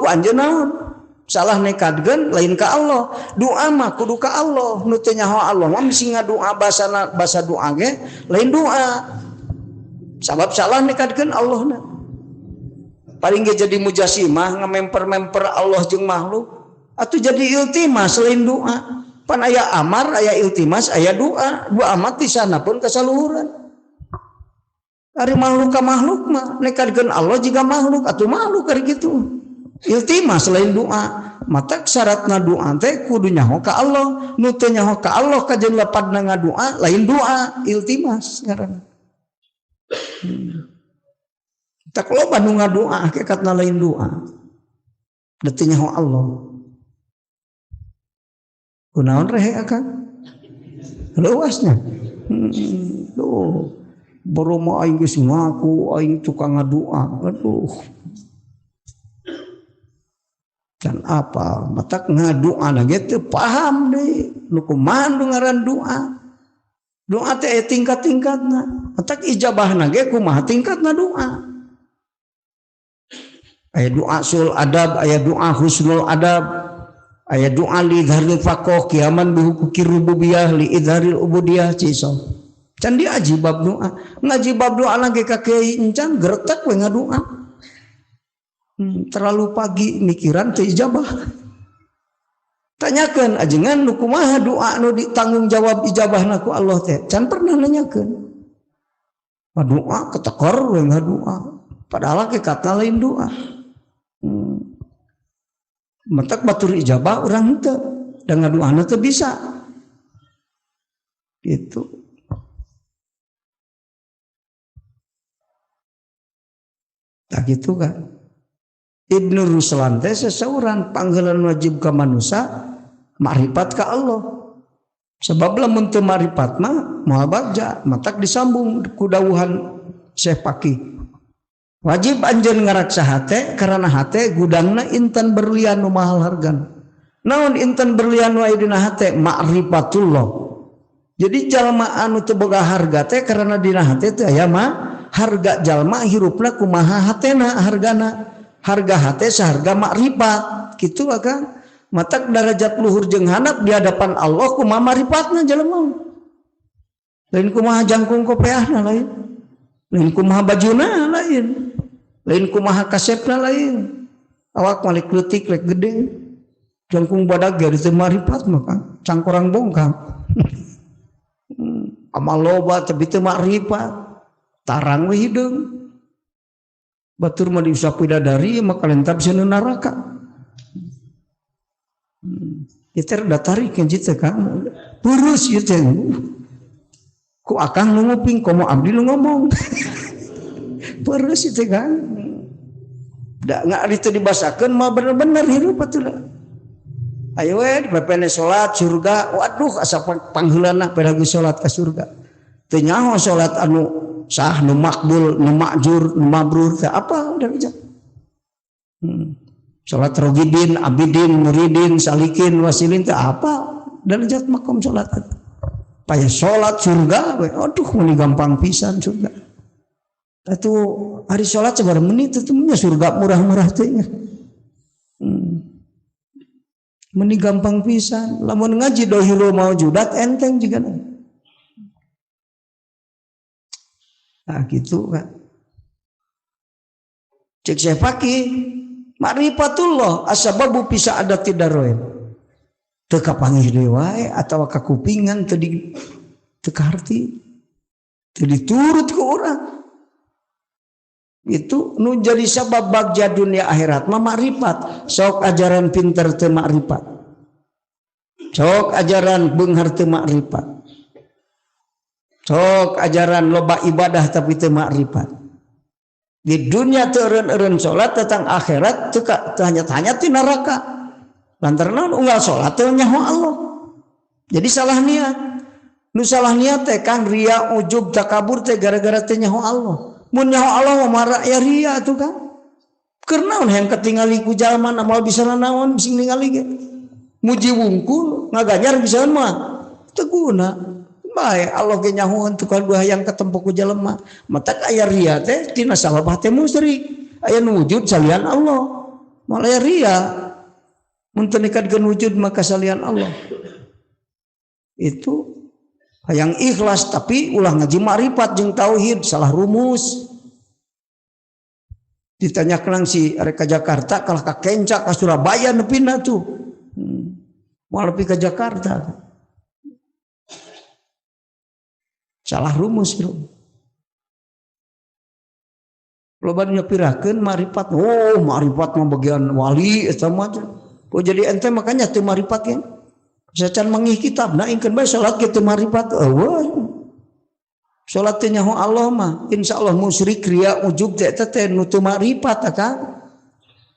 ku anjeun naon? Salah nekadkeun lain ka Allah. Doa mah kudu ka Allah. Nu teu nyaho Allah mah mesti ngadoa basana basa doa ge lain doa. Sabab salah nekadkeun Allahna. Paling ge jadi mujasimah ngamemper-memper Allah jeung makhluk atuh jadi iltimas lain doa. Pan aya amar, aya iltimas, aya doa. Doa mah ti sana pun kasaluhuran. Ari makhluk ka makhluk mah nekadkeun Allah jiga makhluk atuh makhluk ari kitu. Iltimas lain doa. Matak syaratna doa teh kudu nyaho ka Allah. Nu teu nyaho ka Allah kajeun lepadna ngadoa lain doa, iltimas ngaranna. Tak loba nu ngadoa hakikatna lain doa. Da teu nyaho Allah. Kunaon rehe akang? Leuasnya. Duh. Baru mah aing geus ngaku aing tukang ngadoa. Aduh. Dan apa matak ngadoa na ge teu paham deui nu kumaha nu ngaran doa. Doa teh aya tingkat-tingkatna. Matak ijabahna ge kumaha tingkatna doa. Aya doa sul adab, aya doa husnul adab, aya doa li idharil faqih kiaman bi hukukir rububiyah li idharil ubudiyah ciso. Can diaji bab doa. Ngaji bab doa lagi ka kiai encan geretek we ngadoa. Terlalu pagi mikiran teu ijabah. Tanyakeun ajengan nu kumaha doa nu ditanggung jawab ijabahna ku Allah teh. Can pernah nanyakeun. Doa ketekor we ngadoa. Padahal hakikatna lain doa. Mentak batur ijabah urang henteu, da ngadoana teu bisa. Gitu. Tak gitu kan. Ibnu Ruslan teh seseuran panggilan wajib ka manusia makrifat ka Allah. Sebab lamun teu makrifat mah moal bagja, matak disambung ku dawuhan Syekh Fakih. Wajib anjeun ngaraksa hate karena hate gudangna intan berlian nu mahal hargana. Naon intan berlian nu aya dina hate? Makrifatullah. Jadi jalma anu teu boga harga teh karena dina hate teh aya mah harga jalma hirupna kumaha hatena hargana. Harga hate saharga makrifat kitu akang. Matak darajat luhur jeung handap di hadapan Allah kumaha makrifatna jelema. Lain kumaha jangkung kopeahna lain. Lain kumaha bajuna lain. Lain kumaha kasepna lain. Awak malik leutik lek gede. Jangkung badag ge teu makrifat mah kang, cangkorang bongkang. Amal loba tapi teu makrifat. Tarang we hideung. Batur mah diusap bidadari maka lentab sieun neraka. Ieu udah tarik yang jitu kang. Purus ieu teh. Ku akang nu nguping komo abdi nu ngomong. Purus ieu teh kang. Da nggak itu dibasakeun mah bener-bener hirup atuh. Ayo we pepene salat surga. Waduh asa pangheulana pedah geus salat ka surga. Teu nyaho salat anu sah nu makbul nu makjur nu mabrur teh apa udah bisa. Salat rogidin, abidin, muridin, salikin, wasilin teh apa derajat makom salat. Paya salat surga we aduh meuni gampang pisan surga. Atuh hari salat sabaraha menit teh nya surga murah-murah teh nya. Meuni gampang pisan lamun ngaji dohirul maujudat enteng juga. Nah gitu kan. Cek Syekh Fakih makrifatullah asbabu bisa ada tidaroin. Teu kapanggih deui wae atawa kakupingan teu di teu kaharti. Teu diturut ku urang. Itu nu jadi sabab bagja dunia akhirat mah makrifat. Sok ajaran pinter teu makrifat. Sok ajaran beunghar teu makrifat. Sok ajaran loba ibadah tapi teu makrifat. Di dunia teu eureun-eureun salat tentang akhirat teu hanya-hanya ti neraka. Lantaran naon unggal salat teu nyaho Allah. Jadi salah niat. Nu salah niat teh kang ria ujub takabur teh gara-gara teu nyaho Allah. Mun nyaho Allah mah mara ya ria atuh kan. Keur naon hayang katingali ku jalma moal bisa nanaon sing ningali ge. Muji wungkul ngaganjar bisa mah teu guna. Bae Allah ge nyahoan tukang dua hayang katempo ku jelema. Matak aya ria teh tina sabab hate musyrik. Aya nu wujud salian Allah. Malah ria. Mun teu nekadkeun wujud maka salian Allah. Itu hayang ikhlas tapi ulah ngaji makrifat jeung tauhid salah rumus. Ditanya kelang si arek ka Jakarta kalah ka Kenca ka Surabaya nepina tuh. Moal nepi ka Jakarta. Salah rumus bro. Loba nyepirakeun makrifat. Oh, makrifat mah bagian wali eta mah. Oh jadi ente makanya teu makrifat kan. Sacan mangih kitab nah ingkeun bae salat ge teu makrifat. Eueuh. Salat teh nyaho Allah mah insyaallah musyrik riya ujub teh eta teh nu teu makrifat akang.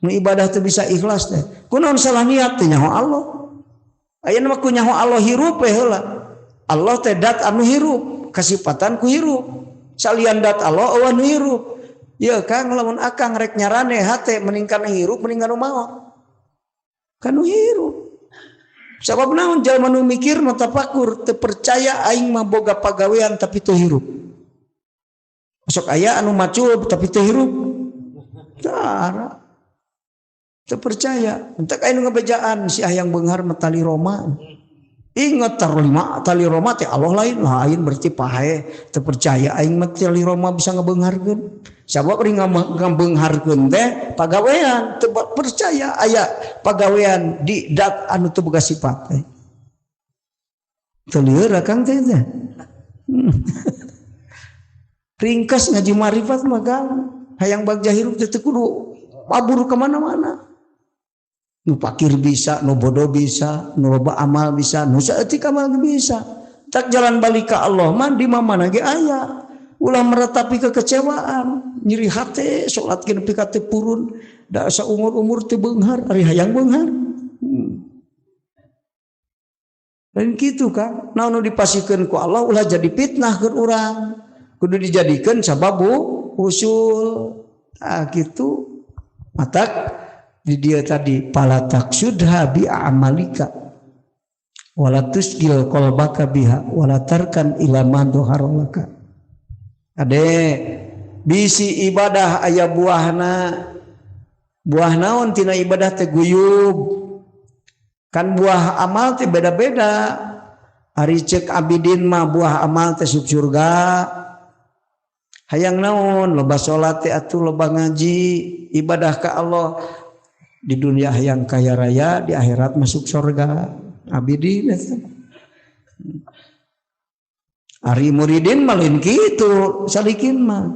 Nu ibadah teu bisa ikhlas teh. Kunaon salah niat teh nyaho Allah. Ayeuna mah ku nyaho Allah hirup we heula. Allah teh dat anu hirup, kasipatan ku hirup. Salian dat Allah eueuh nu hirup. Ieu Kang lamun akang rek nyarane hate mending kana hirup mending kana maot. Kanu hirup. Sabab naon jalma nu mikir nu tafakur teu percaya aing mah boga pagawean tapi teu hirup. Sok aya anu macul tapi teu hirup. Tara. Teu percaya. Entek aya nu ngabejaan si hayang beunghar mah tali Roma. Ingat tali Roma teh Allah lain lain berarti pahe teu percaya aing mah tali Roma bisa ngabeungharkeun. Sabab ring ngabeungharkeun teh pagawean teu percaya aya pagawean di dat anu teu boga sifat teh. Teu lieur akang teh teh. Ringkas ngaji marifat mah Kang. Hayang bagja hirup teh teu kudu mabur ka mana-mana. Nu pakir bisa, nu bodoh bisa, nu loba amal bisa, nu saeutik amal bisa. Tak jalan balik ka Allah mah di mana ge aya. Ulah meratapi kekecewaan, nyeri hate, salat ge nepi ka teu purun, da saumur-umur teu beunghar, ari hayang beunghar. Lain kitu Kang, naon nu dipasikeun ku Allah ulah jadi fitnah keur urang. Kudu dijadikeun sababu usul. Tah kitu. Matak di dia tadi pala taksudha bi amalika wala tusgil qalbaka biha wala tarkan ila ma doharolaka. Ade bisi ibadah aya buahna, buah naon tina ibadah teh guyub. Kan buah amal teh beda-beda. Ari ceuk abidin mah buah amal teh sub surga. Hayang naon loba salat teh atuh loba ngaji ibadah ka Allah. Di dunia yang kaya raya, di akhirat masuk surga. Abidin eta. Ari muridin mah lain kitu, salikin mah.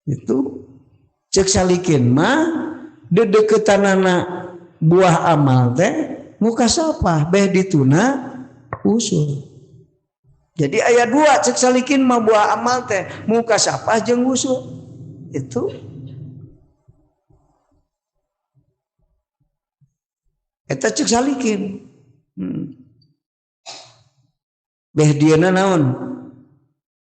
Itu cek salikin mah dedeketanana buah amal teh mukasapah beh dituna usul. Jadi aya dua cek salikin mah buah amal teh mukasapah jeung usul. Itu eta cek salikin. Beh dieuna naon?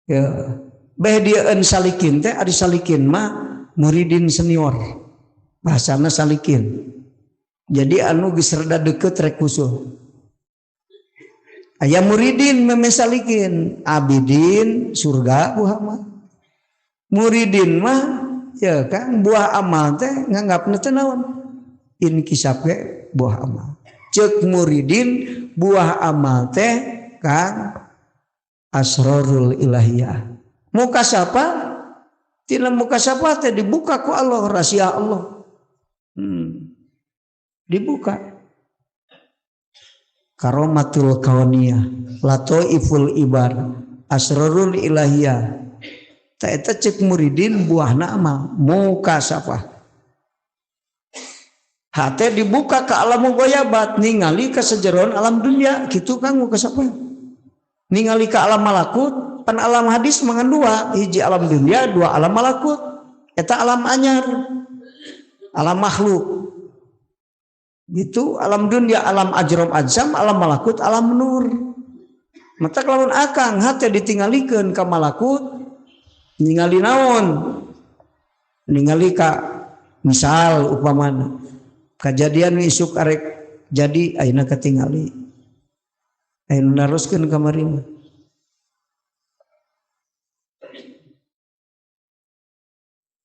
Ya, beh dieun salikin teh ari salikin mah muridin senior. Bahasana salikin. Jadi anu geus rada deukeut rek usul. Aya muridin meme salikin, abidin surga buah mah. Muridin mah ya Kang buah amal teh nganggapna teh naon? Inkisab ge buah amal. Cek muridin buah amal teh Kang asrarul ilahiyah. Muka siapa? Tina muka siapa teh dibuka ku Allah rahasia Allah. Dibuka. Karomatul kawaniyah, lataiful ibar, asrarul ilahiyah. Ta eta cek muridin buahna amal muka siapa? Hate dibuka ke alam goyabat ningali ke sejeroan alam dunia gitu Kang muka siapa? Ningali ke alam malakut, pan alam hadis mangan dua, hiji alam dunia, dua alam malakut. Eta alam anyar, alam makhluk. Gitu alam dunia, alam ajrom ajam, alam malakut, alam nur. Mata lamun akang hate ditinggalikeun ka malakut, ningali naon? Ningali ka misal upamana kejadian isuk arek jadi ayeuna katingali. Ayeuna naroskeun kamari mah.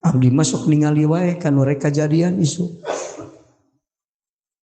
Abdi masuk ningali wae kanu rek kajadian isuk.